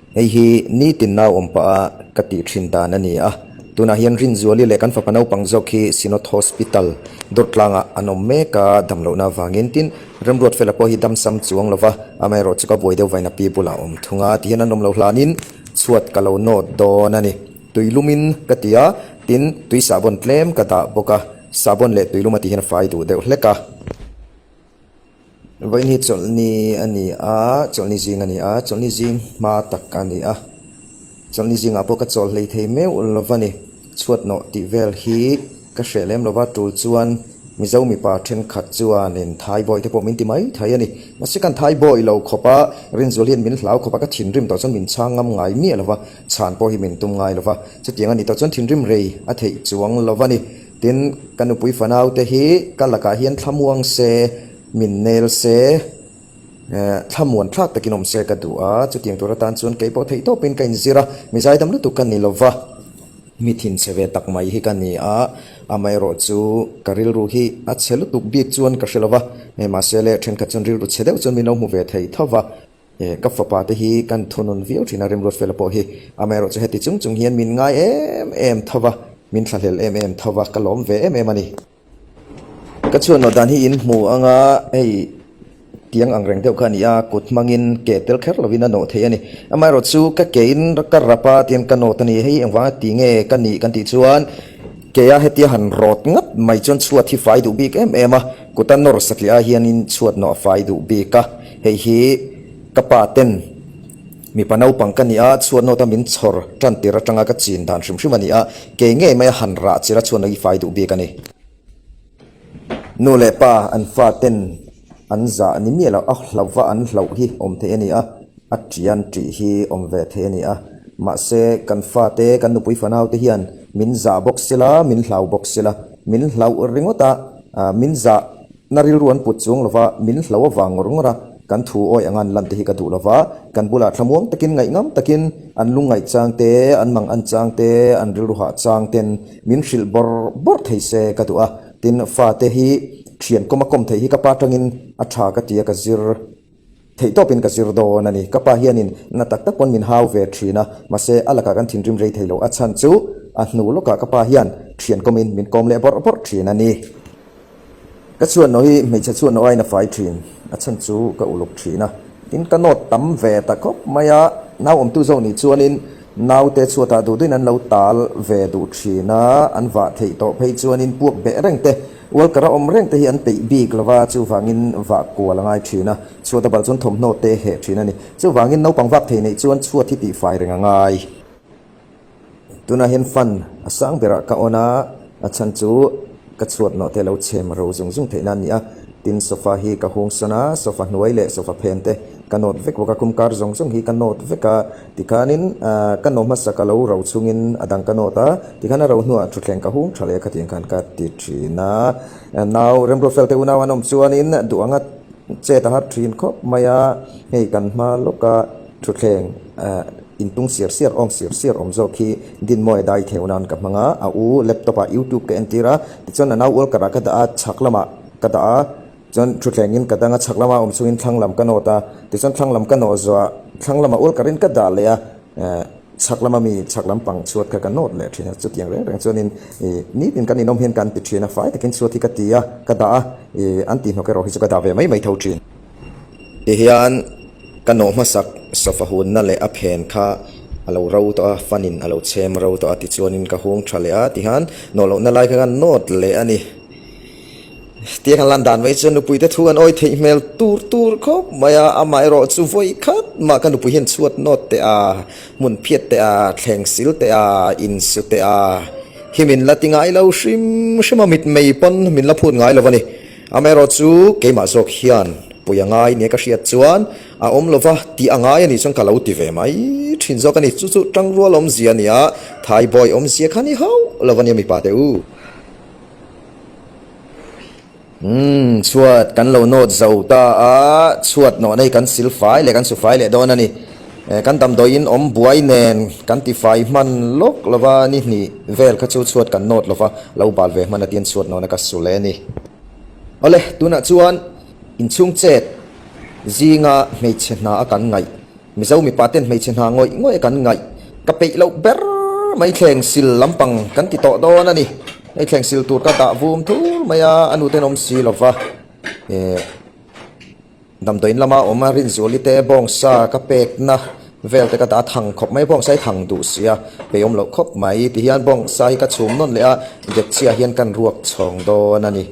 Hei hi nitin nau awm pah a ka tih thin dan a ni a. Tunah hian Rinzuali leh kan fapa naupang zawk hi Synod Hospital Dawrtlangah an awm mek a, damlohna avangin tin Remruat fela pawh hi damsam chuang lova, amaherawh chu ka buai deuh vain a pi bulah a awm thung a, tihian an awm lo hlanin chhuat ka lo nawt dawn a ni. Tuilumin ka ti a, tin tui sahbawn tlem ka dah bawk a, sahbawn leh tuilum a tih hian a fai duh deuh hlek a. Vawiin hi chawlhni a ni a, chawlhni zing a ni a, chawlhni zing hma tak a ni a, chawlhni zingah pawh ka chawl hlei thei meuh lo va ni, chhuat nawh tih vel hi ka hreh lem lo va, tul chuan Mizo mipa thenkhat chuanin thai bawi te pawh min ti mai thei a ni, mahse kan thai bawi lo khawp a, Rinzual hian min hlau khawp a, ka thinrim tawh chuan min chhang ngam ngai miah lo va, chhan pawh hi min tum ngai lo va, chutiang a nih tawh chuan thinrim rei a theih chuang lo va ni. Tin, ka nupui fanaute hi ka lakah hian thlamuang se, min nel se, thlamuan thlak takin awm se ka duh a, chutiang tur atan chuan kei pawh theih tawpin ka inzir a, mi zaidam lutuk ka ni lo va, mi thinchhe ve tak mai hi ka ni a, amaherawh chu ka rilru hi a chhe lutuk bik chuan ka hre lo va, mahse le thenkhat chuan rilru chhe deuh chuan min lo hmu ve thei tho va. Ka fapa te hi kan thunun viau thin a, Remruat Fela pawh hi amaherawh chu heti chung chung hian min ngai em em tho va, min thlahlel em em tho va, ka lawm ve em em a ni. Ka chhuanawh dan hi in hmu ang a, hei tiang ang reng deuh kha a ni a, kut hmangin ke tel kher lovin a nawh theih a ni. Amaherawh chu ka ke in ka rap a tiang ka nawt a ni, hei engvanga ti nge ka nih kan tih chuan ke a hetia han rawt ngat mai chuan chhuat hi fai duh bik em em a, kuta nawr satliah hianin chhuat nawh a fai duh bik a. Hei hi ka pa ten mipa naupang ka ni a, chhuat nawta min chhawr tan tir atanga ka chin dan hrim hrim a ni a, kei ngei mai a han rah chira chhuat nawh hi fai duh bik a ni. Nu leh pa an fa ten an zah ni miah loh a hlauh va an hlauh hi awm theih a ni a, a tian tih hi awm ve theih a ni a, mahse kan fate kan nupui fanau te hian min zah bawk sila min hlau bawk sila, min hlauh ringawt a min zah Na rilru an put chung lova min hlo avang ngawr ngawr a, kan thu awi anga an lan te hi ka duh lova, kan bulah thlamuang takin ngaihngam takin an lungngaih chang te, an mang an chang te, an rilru hah chang ten min hrilh bawrh bawrh thei se ka duh a, tin fate hi thian kawm a kawm theih hi ka pa tangin a tha ka ti a ka zir. Theih tawpin ka zir dawn a ni. Ka pa hianin na tak tak pawn min hau ve thin a, mahse a lakah kan thinrim rei thei lo. A chhan chu a hnu lawkah ka pa hian thian kawmin min kawm leh bawrh bawrh thin a ni. Ka chhuannaw hi hmeichhe chhuannaw aiin a fai thin. A chhan chu ka uluk thin a. Tin, ka nawt tam ve ta khawp mai a. Nau awmtu zawk nih chuanin naute chhuatah duh duhin an lo tal ve duh thin a, an vah theih tawh phei chuanin puak beh reng te Walker a awm reng te hi an peih bik lo va, chuvangin vah kual a ngai thin a, chhuat a bal chuan thawmhnaw te heh thin a ni. Chuvangin naupang vak thei neih chuan chhuat hi tihfai reng a ngai. Tunah hian fan a sang berah ka on a, a chhan chu ka chhuat nawh te lo chhem ro zung zung theih nan a ni a. Tin, sofa hi ka hung sawn a, sofa hnuai leh sofa phen te ka nawt vek bawk a, kum kar zawng zawng hi ka nawt vek a. Tikhanin ka nawm hmasa ka lo ro chungin a dang ka nawt a, tikhan a ro hnuah thutthleng ka hung tha leh a khatiang khan ka ti thin a. Nau Remruatfel te unau an awm chuanin duh anga chet a har thin khawp mai a, hei kan hma lawka thutthleng intung siar siar awng siar siar awm zawk hi Dinmawia dai theu nan ka hmang a, a u laptop ah youtube ka entir a, tichuan a nau ual karah ka dah a, chhak lamah ka dah a. Chuan thutthlengin ka dang a, chhak lama awm chungin thlang lam ka nawt a, tichuan thlang lam ka nawh zuah thlang lama ul karin ka dah leh a, chhak lama mi chhak lam pang chhuat kha ka nawt leh thin a, chutiang reng reng chuanin ih nitin kan inawm hian kan ti thin a, fai takin chhuat hi ka ti a, ka dah a, ih an tih hnawk erawh hi chu ka dah ve mai mai tho thin. Tihian ka nawh hmasak sofa hunna leh a phen kha a lo ro tawh a, fan in a lo chhem ro tawh a, tichuanin ka hung tha leh a, tihian nawh lohna lai kha ka nawt leh a ni. Tiang an lan dan mai chuan nupuite thu an awi theih hmel tur tur khawp mai a, amah erawh chu vawi khat mah ka nupui hian chhuat nawt teh a, hmun phiat teh a, thleng sil teh a, insu teh a, hi min la ti ngai lo hrim hrim a, mitmei pawn min la phut ngai lo a ni. Amaherawh chu keimah zawk hian pui a ngai nia ka hriat chuan a awm lo va, tih a ngai a nih chuan ka lo ti ve mai thin zawk a ni. Chu chu tangrual awmzia a ni a, thaibawi awmzia kha ni hauh lo a nia mipa te u. Umm chhuat kan lo nawt zo ta a, chhuat nawh nei kan sil fai leh kan su fai leh dawn a ni. Kan damdawiin awm buai nen kan ti fai hman lawk lo va, ni hnih vel kha chu chhuat kan nawt lo va, lo bal ve hman atian chhuat nawhna ka su leh a ni. Awle, tunah chuan inchhung chet zinga hmeichhe hna a kan ngaih. Mizo mipa ten hmeichhe hna ngawih ngawih kan ngaih ka peih loh ber mai thleng sil lampang kan ti tawh dawn a ni. Hei thleng sil tur ka dah vum thur mai a, a nu ten awm si lo va. Ehh damdawiin lama awm a Rinzuali te bawngsa ka pekna vel te ka dah a thang khawp mai, bawngsa hi thang duh si a, peih awm loh khawp mai. Tihian bawngsa hi ka chhum nawn leh a, dekchhiah hian kan ruak chhawng dawn a ni.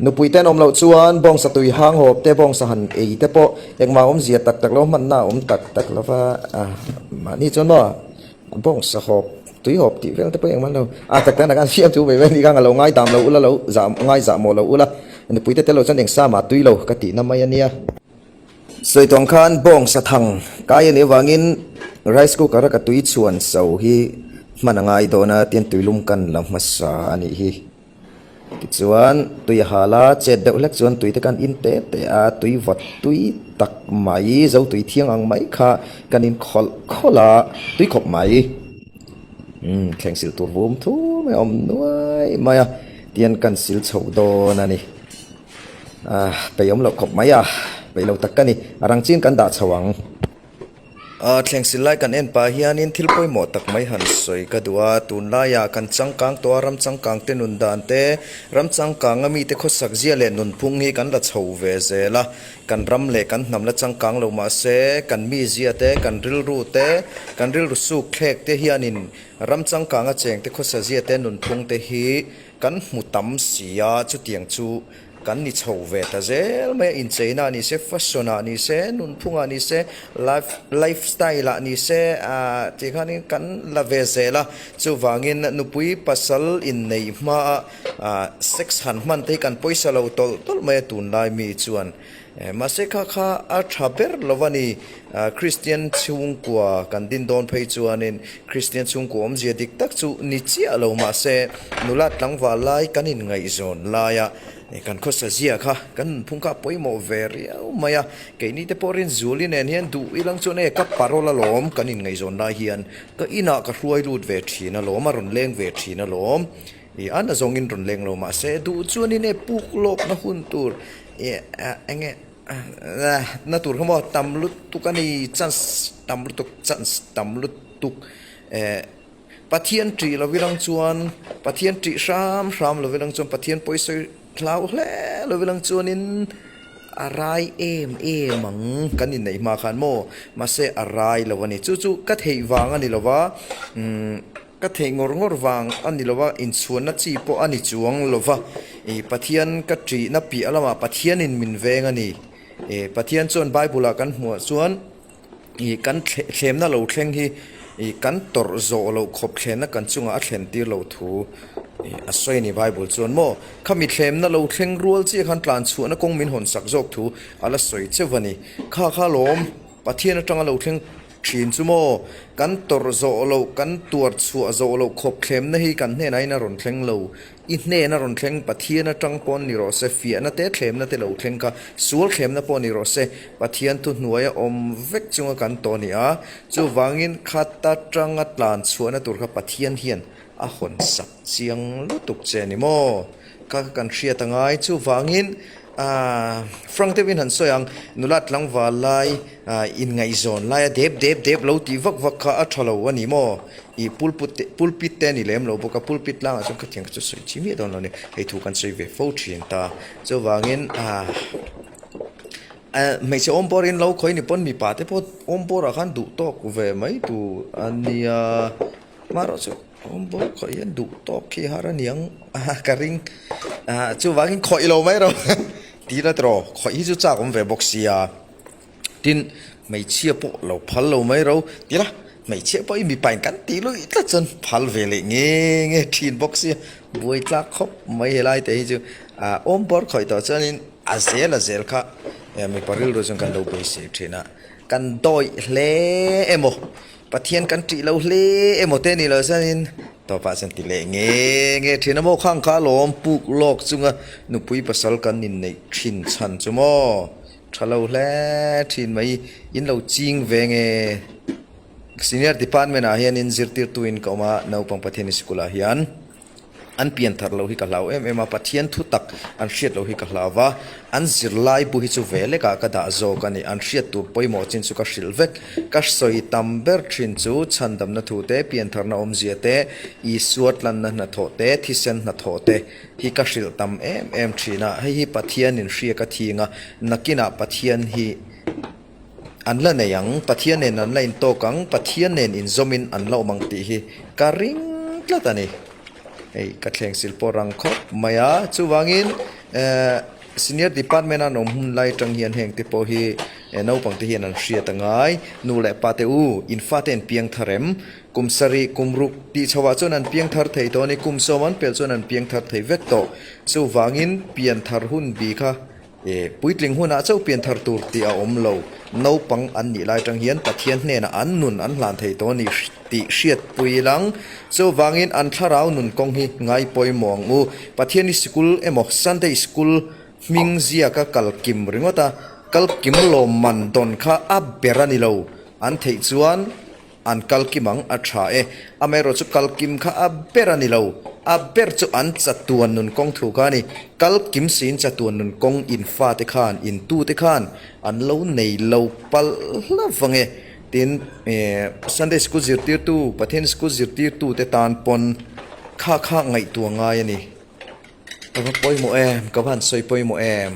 Nupui te an awm loh chuan bawngsa tui hang hawp te, bawngsa han ei te pawh engmah awmzia tak tak lo, hmanna a awm tak tak lo va, mahni chuan maw bawngsa hawp, tui hawp tih vel te pawh engmah lo, a tak tak an siam chu mai mai anih kha a lo ngaidam lo ula, lo zah ngaizah mawh lo ula, nupui te tel loh chuan eng sa mah tui lo ka tihna mai a nia. Sawi tawng khan bawngsa thang kai a nih avangin rice cooker a ka tui chhuan so hi hman a ngai dawn a, tin tuilum kan la hmasa a nih hi. Tichuan, tui a hal a, chet deuh hlek chuan tui te kan in te te a, tui vawt tui tak mai, zo tui thiang ang mai kha kan in khawlh khawlh a, tui khawp mai. Umm, thleng sil tur vum thur mai a awm nuai mai a, tian kan sil chho dawn a ni. Ah, peih awm loh khawp mai a, peih lo tak ka ni, a rang chin kan dah chho ang. Thleng sil lai kan en pah hianin thil pawimawh tak mai han sawi ka duh a, tunlaiah kan changkang tawh a, ram changkang te nun dan te, ram changkanga mite khawsak zia leh nunphung hi kan la chho ve zel a, kan ram leh kan hnam la changkang lo mah se kan mizia te, kan rilru te, kan rilru suk thlek te hianin ram changkanga cheng te khawsa zia te nunphung te hi kan hmu tam si a, chutiang chu Kan ni chho ve ta zel mai a, incheina ah ni se, fashion ah ni se, nunphung ah ni se, life life style ah ni se ah tih khanin kan la ve zel a. Chuvangin nupui pasal inneih hmaa ah sex han hman te hi kan pawisa lo tawlh tawlh mai a tunlai mi chuan. Mahse kha kha a tha ber lo a ni. Kristian chhungkua kan din dawn phei chuanin Kristian chhungkua awmzia dik tak chu ni chiah lo mahse nula tlangval lai kan inngaihzawn laia kan khawsa zia kha kan nunphung kha a pawimawh ve riau mai a. Keini te pawh Rinzuli nen hian duh ilang chuan e ka parol alawm kan inngaihzawn lai hian ka inah ka hruai lut ve thin alawm a rawn leng ve thin alawm. I a na zawngin rawn leng lo mahse duh chuanin e puk lawkna hun tur e enge na tur kha maw tam lutuk a ni chance tam lutuk chance tam lutuk eh Pathian ṭih lo ilang chuan Pathian ṭih hram hram lo ilang chuan Pathian pawisawi hlau hle lo ilang chuanin a rai em em ang kan inneih hma khan maw mahse a rai lo a ni chu chu ka theih vang a ni lo va umm. Ka theih ngawr ngawr vang a ni lo a, inchhuanna chi pawh a ni chuang lo va. Ih, Pathian ka ṭihna piah lamah Pathianin min veng a ni. Ih, Pathian chuan Bible-ah kan hmuh chuan ih kan thlemna lo thleng hi ih kan tawrh zawh loh khawp thlenna kan chungah a thlen tir lo thu ih a sawi a ni Bible chuan maw. Khami thlemna lo thleng rual chiah khan tlan chhuahna kawng min hawn sak zawk thu a la sawi cheuh a ni. Kha kha lawm Pathian atanga lo thleng Thin chu maw, kan tawrh zawh loh, kan tuar chhuah zawh loh khawp thlemna hi kan hnenah in a rawn thleng lo. I hnen a rawn thleng, Pathian atang pawh ni rawh se, fiahna te, thlemna te lo thleng kha, sual thlemna pawh ni rawh se, Pathian thuhnuaia awm vek chunga kan tawh a ni a. Chuvangin khat atanga tlan chhuahna tur kha Pathian hian a hawn sak chiang lutuk che a ni maw? Kha kha kan hriat a ngai. Chuvangin aah frank deuhin han sawi ang, nula tlangval lai aah inngaihzawn laia dep dep dep lo tih vak vak kha a tha lo a ni maw? Ih pulput te pulpit te a ni lem lo bawk a, pulpit tlangah chuan khatiang kha chu sawi chi miah dawn lo a ni. Hei thu kan sawi ve fo thin ta. Chuvangin aah eh hmeichhe awm bawrin lo khawi ni pawn mipa te pawh awm bawrah khan duh tawk ve mai tur a nia. Hmarawh chu awm bawk khawih hian duh tawk khi har a niang a ka ring ah chuvangin khawih lo mai rawh tih la tawh khawih hi chu chak awm ve bawk sia tin hmeichhia pawh lo phal lo mai ro ti la hmeichhia pawh hi mipa in kan tih luih tlat chuan phal ve leh nge nge thin bawk sia buai tlak khawp mai helai te hi chu ah awm bawr khawih tawh chuanin a zel a zel kha mipa rilru chuan kan lo beisei thin a kan dawih hle emaw. Pathian kan ṭih lo hle emaw te ni lo chuanin tawpah chuan ti leh nge nge ṭhin a maw khang kha alawm puk lawk chunga nupui pasal kan inneih ṭhin chhan chu maw ṭha lo hle ṭhin mai in lo ching ve nge senior department ah hianin zirtirtuin ka awm a naupang Pathian school ah hian. An pian thar loh hi ka hlau em em a, Pathian thu tak an hriat loh hi ka hlau va, an zirlai bu hi chu ve lekah ka dah zawk a ni. An hriat tur pawimawh chin chu ka hrilh vek. Ka sawi tam ber thin chu chhandamna thu te, pian tharna awmzia te, Isua tlanna hnathawh te, thisen hnathawh te hi ka hrilh tam em em thin a. Hei hi Pathianin hria ka thing a, nakinah Pathian hi. An la nei ang, Pathian nen an la intawk ang, Pathian nen inzawmin an la awm ang tih hi ka ring tlat a ni. Hei ka thleng sil pawh rang khawp mai a, chuvangin eh senior department a an awm hun lai atang hian heng te pawh hi naupang te hian an hriat a ngai. Nu leh pa te u, in fate an piang thar em? Kum sarih, kum ruk tih chho ah chuan an piang thar thei tawh a ni, kum sawm an pel chuan an piang thar thei vek tawh. Chuvangin pian thar hun bi kha E, puitling hunah chauh pian thar tur tih a awm lo. Naupang an nih lai tang hian Pathian hnenah an nun an hlan thei tawh a ni tih hriatpui lang. Chuvangin an thlarau nun kawng hi ngai pawimawh ang u. Pathian hi sikul emaw Sunday school hming ziaka kal kim ringawt a, kal kim lawmman dawn kha a ber a ni lo. An theih chuan. An kal kim ang, a tha e. Amaherawhchu kal kim kha a ber a ni lo. A ber chu an chatuan nun kawng thu kha a ni. Kal kim siin chatuan nun kawng in fate khan, in tute khan an lo nei lo palh hlauh ang e. Tin, Sunday School zirtirtu, Pathian School zirtirtute tan pawn kha kha ngaihtuah ngai a ni. Ka va pawimawh em? Ka va han sawi pawimawh em?